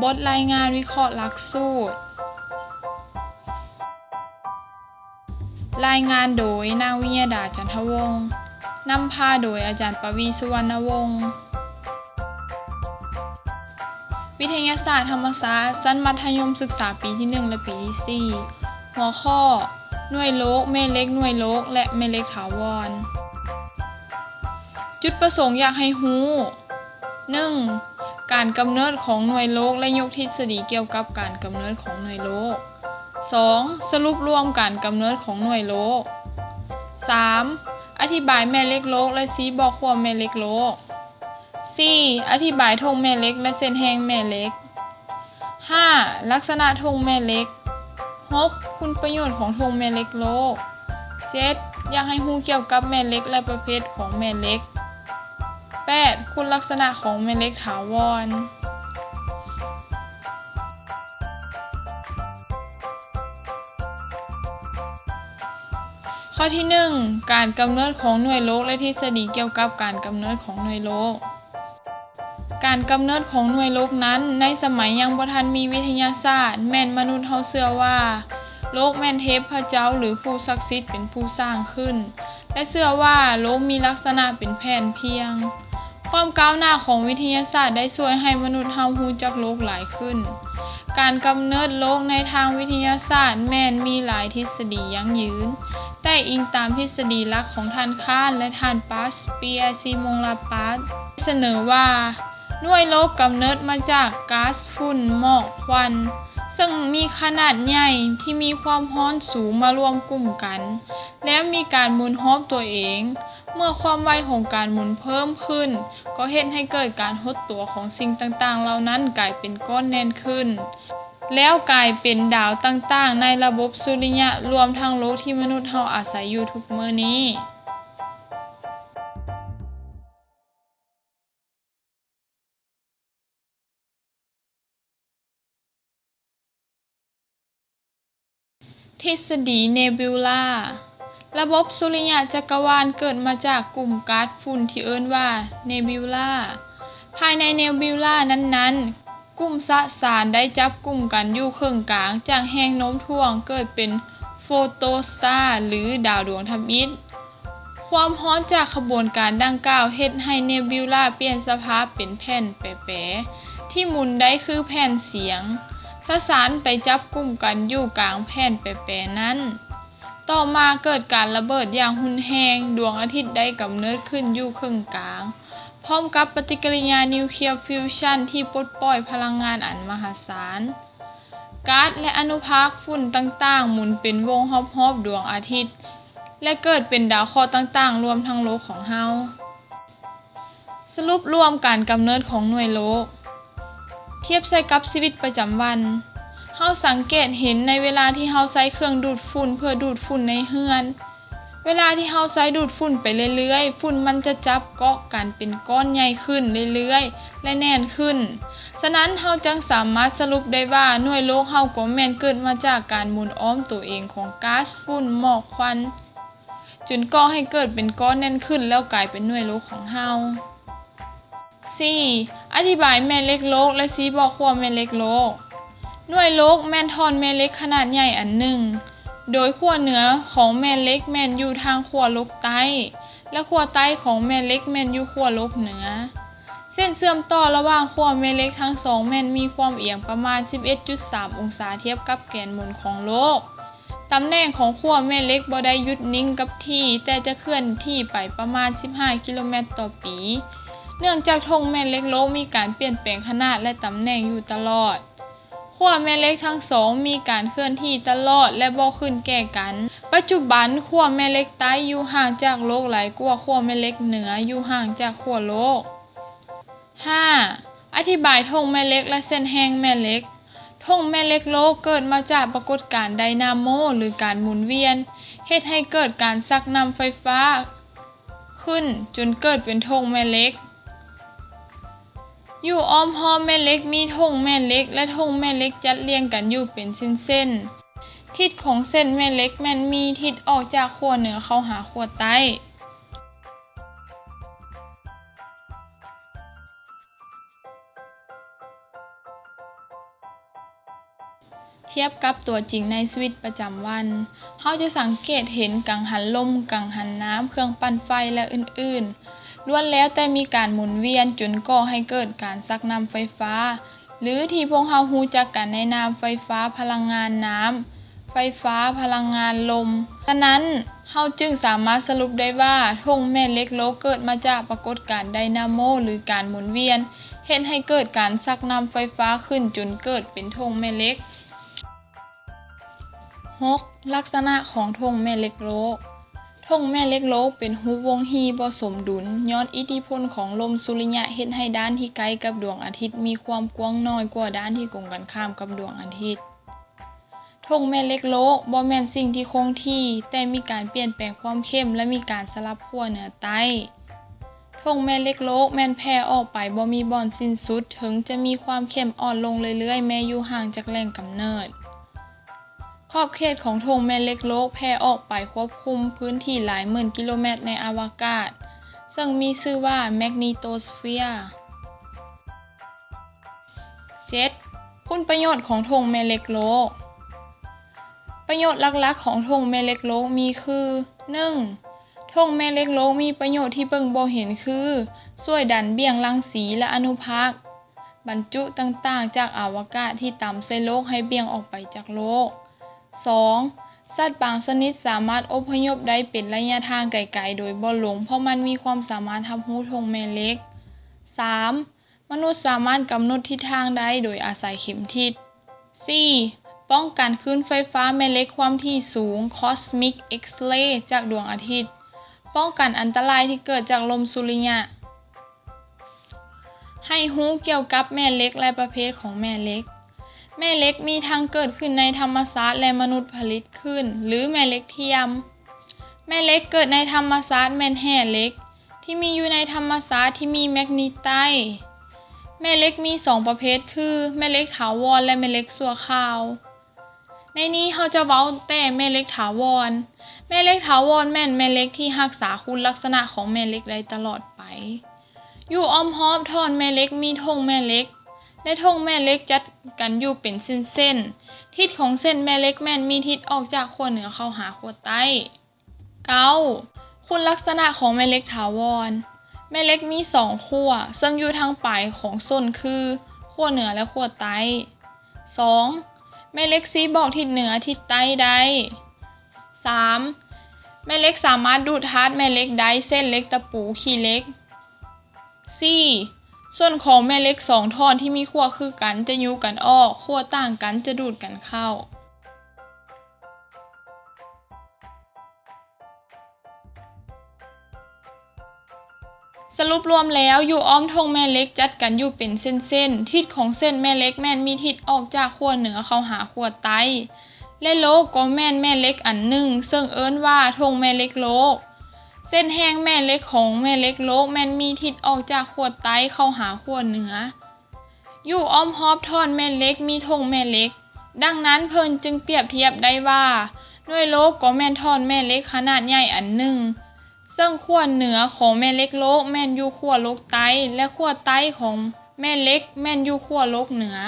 ບົດລາຍງານວິເຄາະຫຼັກສູດ. ລາຍງານໂດຍ ນາງ ວິຍະດາ ຈັນທະວົງ, ນຳພາໂດຍ ອາຈານ ປະວີ ສຸວັນນະວົງ. ວິທະຍາສາດທຳມະຊາດ ຊັ້ນມັດທະຍົມສຶກສາປີທີໜຶ່ງ ແລະ ປີທີສີ່. ຫົວຂໍ້ ໜ່ວຍໂລກ, ແມ່ເຫຼັກໜ່ວຍໂລກ ແລະ ແມ່ເຫຼັກຖາວອນ. ຈຸດປະສົງຢາກໃຫ້ຮູ້. ໜຶ່ງ, ການກຳເນີດຂອງໜ່ວຍໂລກ ແລະ ຍົກທິດສະດີກ່ຽວກັບການກຳເນີດຂອງໜ່ວຍໂລກ. ສອງ, ສະຫຼຸບລວມການກຳເນີດຂອງໜ່ວຍໂລກ. ສາມ, ອະທິບາຍແມ່ເຫຼັກໂລກ ແລະ ສີ່ບໍ່ຂົ້ວແມ່ເຫຼັກໂລກ. ສີ່, ອະທິບາຍທົ່ງແມ່ເຫຼັກ ແລະ ເສັ້ນແຮງແມ່ເຫຼັກ. ຫ້າ, ລັກສະນະທົ່ງແມ່ເຫຼັກ. ຫົກ, ຄຸນປະໂຫຍດຂອງທົ່ງແມ່ເຫຼັກໂລກ. ເຈັດ, ຢາກໃຫ້ຮູ້ກ່ຽວກັບແມ່ເຫຼັກ ແລະ ປະເພດຂອງແມ່ເຫຼັກ. ແປດ, ຄຸນລັກສະນະຂອງແມ່ເຫຼັກຖາວອນ. ຂໍ້ທີໜຶ່ງ, ການກຳເນີດຂອງໜ່ວຍໂລກ ແລະ ທິດສະດີກ່ຽວກັບການກຳເນີດຂອງໜ່ວຍໂລກ. ການກຳເນີດຂອງໜ່ວຍໂລກນັ້ນ, ໃນສະໄໝຍັງບໍ່ທັນມີວິທະຍາສາດ, ແມ່ນມະນຸດເຮົາເຊື່ອວ່າ ໂລກແມ່ນເທບພະເຈົ້າ ຫຼື ຜູ້ສັກສິດເປັນຜູ້ສ້າງຂຶ້ນ ແລະ ເຊື່ອວ່າໂລກມີລັກສະນະເປັນແຜ່ນພຽງ. ຄວາມກ້າວໜ້າຂອງວິທະຍາສາດໄດ້ຊ່ວຍໃຫ້ມະນຸດເຮົາຮູ້ຈັກໂລກຫຼາຍຂຶ້ນ. ການກຳເນີດໂລກໃນທາງວິທະຍາສາດແມ່ນມີຫຼາຍທິດສະດີຢັ້ງຢືນ, ແຕ່ອີງຕາມທິດສະດີຫຼັກຂອງທ່ານຄານ ແລະ ທ່ານປາສເປຍ ຊີມົງລາປາສ ສະເໜີວ່າ ໜ່ວຍໂລກກຳເນີດມາຈາກກາສ, ຝຸ່ນ, ໝອກ, ຄວັນ ເຊິ່ງມີຂະໜາດໃຫຍ່ທີ່ມີຄວາມຮ້ອນສູງມາລວມກຸ່ມກັນ ແລ້ວມີການໝູນຮອບຕົວເອງ. ເມື່ອຄວາມໄວຂອງການໝູນເພີ່ມຂຶ້ນ, ກໍເຮັດໃຫ້ເກີດການຫົດຕົວຂອງສິ່ງຕ່າງໆເຫຼົ່ານັ້ນກາຍເປັນກ້ອນແໜ້ນຂຶ້ນ, ແລ້ວກາຍເປັນດາວຕ່າງໆໃນລະບົບສຸລິຍະ, ລວມທັງໂລກທີ່ມະນຸດເຮົາອາໄສຢູ່ທຸກມື້ນີ້. ທິດສະດີເນບິວລາ. ລະບົບສຸລິຍະຈັກກະວານເກີດມາຈາກກຸ່ມກາສຝຸ່ນທີ່ເອີ້ນວ່າເນບິວລາ. ພາຍໃນເນບິວລານັ້ນໆ, ກຸ່ມສະສານໄດ້ຈັບກຸ່ມກັນຢູ່ເຄິ່ງກາງ, ຈາກແຮງໂນ້ມຖ່ວງເກີດເປັນໂຟໂຕສະຕາ ຫຼື ດາວດວງທຳອິດ. ຄວາມຮ້ອນຈາກຂະບວນການດັ່ງກ່າວເຮັດໃຫ້ເນບິວລາປ່ຽນສະພາບເປັນແຜ່ນແປໆ ທີ່ໝູນໄດ້ຄືແຜ່ນສຽງ. ສະສານໄປຈັບກຸ່ມກັນຢູ່ກາງແຜ່ນແປໆນັ້ນ. ຕໍ່ມາເກີດການລະເບີດຢ່າງຮຸນແຮງ, ດວງອາທິດໄດ້ກຳເນີດຂຶ້ນຢູ່ເຄິ່ງກາງ, ພ້ອມກັບປະຕິກິລິຍານິວເຄຍຟິວຊັນທີ່ປົດປ່ອຍພະລັງງານອັນມະຫາສານ. ກາສ ແລະ ອະນຸພາກຝຸ່ນຕ່າງໆໝູນເປັນວົງຮອບໆດວງອາທິດ ແລະ ເກີດເປັນດາວເຄາະຕ່າງໆ ລວມທັງໂລກຂອງເຮົາ. ສະຫຼຸບລວມການກຳເນີດຂອງໜ່ວຍໂລກ. ທຽບໃສ່ກັບຊີວິດປະຈຳວັນ, ເຮົາສັງເກດເຫັນໃນເວລາທີ່ເຮົາໃຊ້ເຄື່ອງດູດຝຸ່ນເພື່ອດູດຝຸ່ນໃນເຮືອນ, ເວລາທີ່ເຮົາໃຊ້ດູດຝຸ່ນໄປເລື້ອຍໆ, ຝຸ່ນມັນຈະຈັບເກາະກັນເປັນກ້ອນໃຫຍ່ຂຶ້ນເລື້ອຍໆ ແລະ ແໜ້ນຂຶ້ນ. ສະນັ້ນ, ເຮົາຈຶ່ງສາມາດສະຫຼຸບໄດ້ວ່າ ໜ່ວຍໂລກເຮົາກໍແມ່ນເກີດມາຈາກການໝູນອ້ອມໂຕເອງຂອງກາສ, ຝຸ່ນ, ໝອກ, ຄວັນ, ຈົນກໍ່ໃຫ້ເກີດເປັນກ້ອນແໜ້ນຂຶ້ນ ແລ້ວກາຍເປັນໜ່ວຍໂລກຂອງເຮົາ. ສີ່, ອະທິບາຍແມ່ເຫຼັກໂລກ ແລະ ສີ່ບໍ່ຂົ້ວແມ່ເຫຼັກໂລກ. ໜ່ວຍໂລກແມ່ນທ່ອນແມ່ເຫຼັກຂະໜາດໃຫຍ່ອັນໜຶ່ງ, ໂດຍຂົ້ວເໜືອຂອງແມ່ເຫຼັກແມ່ນຢູ່ທາງຂົ້ວໂລກໃຕ້ ແລະ ຂົ້ວໃຕ້ຂອງແມ່ເຫຼັກແມ່ນຢູ່ຂົ້ວໂລກເໜືອ. ເສັ້ນເຊື່ອມຕໍ່ລະຫວ່າງຂົ້ວແມ່ເຫຼັກທັງສອງແມ່ນມີຄວາມອຽງປະມານສິບເອັດຈຸດສາມອົງສາທຽບກັບແກນໝູນຂອງໂລກ. ຕຳແໜ່ງຂອງຂົ້ວແມ່ເຫຼັກບໍ່ໄດ້ຢຸດນິ່ງກັບທີ່, ແຕ່ຈະເຄື່ອນທີ່ໄປປະມານສິບຫ້າກິໂລແມັດຕໍ່ປີ, ເນື່ອງຈາກທົ່ງແມ່ເຫຼັກໂລກມີການປ່ຽນແປງຂະໜາດ ແລະ ຕຳແໜ່ງຢູ່ຕະຫຼອດ. ຂົ້ວແມ່ເຫຼັກທັງສອງມີການເຄື່ອນທີ່ຕະຫຼອດ ແລະ ບໍ່ຂຶ້ນແກ່ກັນ. ປັດຈຸບັນ, ຂົ້ວແມ່ເຫຼັກໃຕ້ຢູ່ຫ່າງຈາກໂລກຫຼາຍກວ່າຂົ້ວແມ່ເຫຼັກເໜືອຢູ່ຫ່າງຈາກຂົ້ວໂລກ. ຫ້າ, ອະທິບາຍທົ່ງແມ່ເຫຼັກ ແລະ ເສັ້ນແຮງແມ່ເຫຼັກ. ທົ່ງແມ່ເຫຼັກໂລກເກີດມາຈາກປາກົດການໄດນາໂມ ຫຼື ການໝູນວຽນ, ເຮັດໃຫ້ເກີດການຊັກນ້ຳໄຟຟ້າຂຶ້ນ ຈົນເກີດເປັນທົ່ງແມ່ເຫຼັກ. ຢູ່ອ້ອມຮອບແມ່ເຫຼັກມີທົ່ງແມ່ເຫຼັກ ແລະ ທົ່ງແມ່ເຫຼັກຈັດລຽງກັນຢູ່ເປັນເສັ້ນໆ. ທິດຂອງເສັ້ນແມ່ເຫຼັກແມ່ນມີທິດອອກຈາກຂົ້ວເໜືອເຂົ້າຫາຂົ້ວໃຕ້. ທຽບກັບຕົວຈິງໃນຊີວິດປະຈຳວັນ, ເຮົາຈະສັງເກດເຫັນກັງຫັນລົມ, ກັງຫັນນ້ຳ, ເຄື່ອງປັ່ນໄຟ ແລະ ອື່ນໆ, ລ້ວນແລ້ວແຕ່ມີການໝູນວຽນຈົນກໍ່ໃຫ້ເກີດການຊັກນ້ຳໄຟຟ້າ ຫຼື ທີ່ພວກເຮົາຮູ້ຈັກກັນໃນນາມໄຟຟ້າພະລັງງານນ້ຳ, ໄຟຟ້າພະລັງງານລົມ. ສະນັ້ນ, ເຮົາຈຶ່ງສາມາດສະຫຼຸບໄດ້ວ່າ ທົ່ງແມ່ເຫຼັກໂລກເກີດມາຈາກປາກົດການໄດນາໂມ ຫຼື ການໝູນວຽນ ເຮັດໃຫ້ເກີດການຊັກນ້ຳໄຟຟ້າຂຶ້ນຈົນເກີດເປັນທົ່ງແມ່ເຫຼັກ. ຫົກ ລັກສະນະຂອງທົ່ງແມ່ເຫຼັກໂລກ. ທົ່ງແມ່ເຫຼັກໂລກເປັນຮູບວົງຮີ່ບໍ່ສົມດຸນ ຍ້ອນອິດທິພົນຂອງລົມສຸລິຍະເຮັດໃຫ້ດ້ານທີ່ໃກ້ກັບດວງອາທິດມີຄວາມກວ້າງນ້ອຍກວ່າດ້ານທີ່ກົງກັນຂ້າມກັບດວງອາທິດ. ທົ່ງແມ່ເຫຼັກໂລກບໍ່ແມ່ນສິ່ງທີ່ຄົງທີ່, ແຕ່ມີການປ່ຽນແປງຄວາມເຂັ້ມ ແລະ ມີການສະຫຼັບຂົ້ວເໜືອໃຕ້. ທົ່ງແມ່ເຫຼັກໂລກແມ່ນແຜ່ອອກໄປບໍ່ມີບ່ອນສິ້ນສຸດ, ເຖິງຈະມີຄວາມເຂັ້ມອ່ອນລົງເລື້ອຍໆ ແມ້ຢູ່ຫ່າງຈາກແຫຼ່ງກຳເນີດ. ຂອບເຂດຂອງທົ່ງແມ່ເຫຼັກໂລກແຜ່ອອກໄປຄວບຄຸມພື້ນທີ່ຫຼາຍໝື່ນກິໂລແມັດໃນອະວະກາດ, ເຊິ່ງມີຊື່ວ່າແມັກນີໂຕສເຟຍ. ເຈັດ ຄຸນປະໂຫຍດຂອງທົ່ງແມ່ເຫຼັກໂລກ. ປະໂຫຍດຫຼັກໆຂອງທົ່ງແມ່ເຫຼັກໂລກມີຄື ໜຶ່ງ ທົ່ງແມ່ເຫຼັກໂລກມີປະໂຫຍດທີ່ເບິ່ງບໍ່ເຫັນຄື ຊ່ວຍດັນບ່ຽງລັງສີ ແລະ ອະນຸພາກບັນຈຸຕ່າງໆຈາກອະວະກາດທີ່ຕ່ຳໃສ່ໂລກໃຫ້ບ່ຽງອອກໄປຈາກໂລກ. ສອງ ສັດບາງຊະນິດສາມາດອົບພະຍົບໄດ້ເປັນໄລຍະທາງໄກໆໂດຍບໍ່ລົງ ເພາະມັນມີຄວາມສາມາດຮັບຮູ້ທົ່ງແມ່ເຫຼັກ. ສາມ ມະນຸດສາມາດກຳນົດທິດທາງໄດ້ໂດຍອາໄສເຂັມທິດ. ສີ່ ປ້ອງກັນຄື້ນໄຟຟ້າແມ່ເຫຼັກຄວາມຖີ່ສູງ ຄອສມິກເອັກເຣ ຈາກດວງອາທິດ, ປ້ອງກັນອັນຕະລາຍທີ່ເກີດຈາກລົມສຸລິຍະ. ໃຫ້ຮູ້ກ່ຽວກັບແມ່ເຫຼັກ ແລະ ປະເພດຂອງແມ່ເຫຼັກ. ແມ່ເຫຼັກມີທັງເກີດຂຶ້ນໃນທຳມະຊາດ ແລະ ມະນຸດຜະລິດຂຶ້ນ ຫຼື ແມ່ເຫຼັກທຽມ. ແມ່ເຫຼັກເກີດໃນທຳມະຊາດແມ່ນແຮ່ເຫຼັກ ທີ່ມີຢູ່ໃນທຳມະຊາດທີ່ມີແມັກນີໄຕ. ແມ່ເຫຼັກມີສອງປະເພດຄື ແມ່ເຫຼັກຖາວອນ ແລະ ແມ່ເຫຼັກຊົ່ວຄາວ. ໃນນີ້ເຮົາຈະເວົ້າແຕ່ແມ່ເຫຼັກຖາວອນ. ແມ່ເຫຼັກຖາວອນແມ່ນແມ່ເຫຼັກທີ່ຮັກສາຄຸນລັກສະນະຂອງແມ່ເຫຼັກໄດ້ຕະຫຼອດໄປ. ຢູ່ອ້ອມຮອບທ່ອນແມ່ເຫຼັກມີທົ່ງແມ່ເຫຼັກ ແລະ ທົ່ງແມ່ເຫຼັກຈັດກັນຢູ່ເປັນເສັ້ນໆ. ທິດຂອງເສັ້ນແມ່ເຫຼັກແມ່ນມີທິດອອກຈາກຂົ້ວເໜືອເຂົ້າຫາຂົ້ວໃຕ້. ເກົ້າ ຄຸນລັກສະນະຂອງແມ່ເຫຼັກຖາວອນ. ແມ່ເຫຼັກມີສອງຂົ້ວ ເຊິ່ງຢູ່ທາງປາຍຂອງສົ້ນຄື ຂົ້ວເໜືອ ແລະ ຂົ້ວໃຕ້. ສອງ ແມ່ເຫຼັກຊີ້ບອກທິດເໜືອ, ທິດໃຕ້ໄດ້. ສາມ ແມ່ເຫຼັກສາມາດດູດທາດແມ່ເຫຼັກໄດ້ ເຊັ່ນ ເຫຼັກຕະປູ, ຂີ້ເຫຼັກ. ສີ່ ສົ້ນຂອງແມ່ເຫຼັກສອງທ່ອນທີ່ມີຂົ້ວຄືກັນຈະຍູ້ກັນອອກ, ຂົ້ວຕ່າງກັນຈະດູດກັນເຂົ້າ. ສະຫຼຸບລວມແລ້ວ, ຢູ່ອ້ອມທົ່ງແມ່ເຫຼັກຈັດກັນຢູ່ເປັນເສັ້ນໆ. ທິດຂອງເສັ້ນແມ່ເຫຼັກແມ່ນມີທິດອອກຈາກຂົ້ວເໜືອເຂົ້າຫາຂົ້ວໃຕ້ ແລະ ໂລກກໍແມ່ນແມ່ເຫຼັກອັນໜຶ່ງ, ເຊິ່ງເອີ້ນວ່າທົ່ງແມ່ເຫຼັກໂລກ. ເສັ້ນແຮ່ງແມ່ເຫຼັກຂອງແມ່ເຫຼັກໂລກແມ່ນມີທິດອອກຈາກຂົ້ວໃຕ້ເຂົ້າຫາຂົ້ວເໜືອ. ຢູ່ອ້ອມຮອບທ່ອນແມ່ເຫຼັກມີທົ່ງແມ່ເຫຼັກ. ດັ່ງນັ້ນເພິ່ນຈຶ່ງປຽບທຽບໄດ້ວ່າ ໜ່ວຍໂລກກໍແມ່ນທ່ອນແມ່ເຫຼັກຂະໜາດໃຫຍ່ອັນໜຶ່ງ, ເຊິ່ງຂົ້ວເໜືອຂອງແມ່ເຫຼັກໂລກແມ່ນຢູ່ຂົ້ວໂລກໃຕ້ ແລະ ຂົ້ວໃຕ້ຂອງແມ່ເຫຼັກແມ່ນຢູ່ຂົ້ວໂລກເໜືອ.